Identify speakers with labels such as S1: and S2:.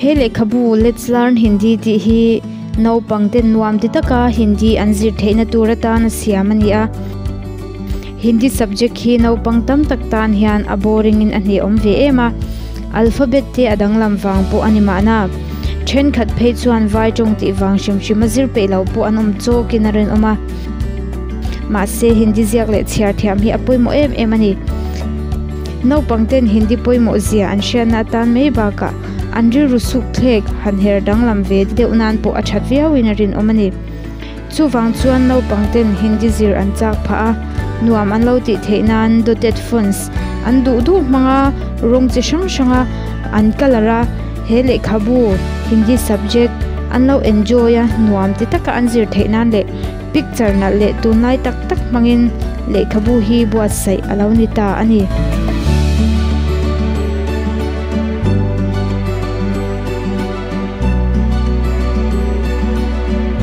S1: He lehkhabu Let's Learn Hindi tih hi naupang ten nuam ti taka Hindi an zir theihna tur atana siam a ni a. Hindi subject hi naupang tam tak tan hian a boring in a hnehawm ve em a, alphabet te a danglam vang pawh a ni mahna. Thenkhat phei chuan vai tawng tih vang hrim hrim a zir peih lo pawh an awm chawkin a rinawm a. Mahse Hindi ziak leh chhiar thiam hi a pawimawh em em a ni. Naupang ten Hindi pawimawh zia an hriatna atan mai bakah an rilru suk thlek han her danglam ve deuh nan pawh a that viauin a rinawm a ni. Chuvang chuan naupang ten Hindi zir an chak phah a, nuam an lo tih theih nan dotted fonts an duh duh hmanga rawng chi hrang hranga an colour a, he lehkhabu Hindi subject an lo enjoy a nuam ti taka an zir theih nan leh picture nalh leh tunlai tak tak hmangin lehkhabu hi buatsaih a lo ni ta a ni.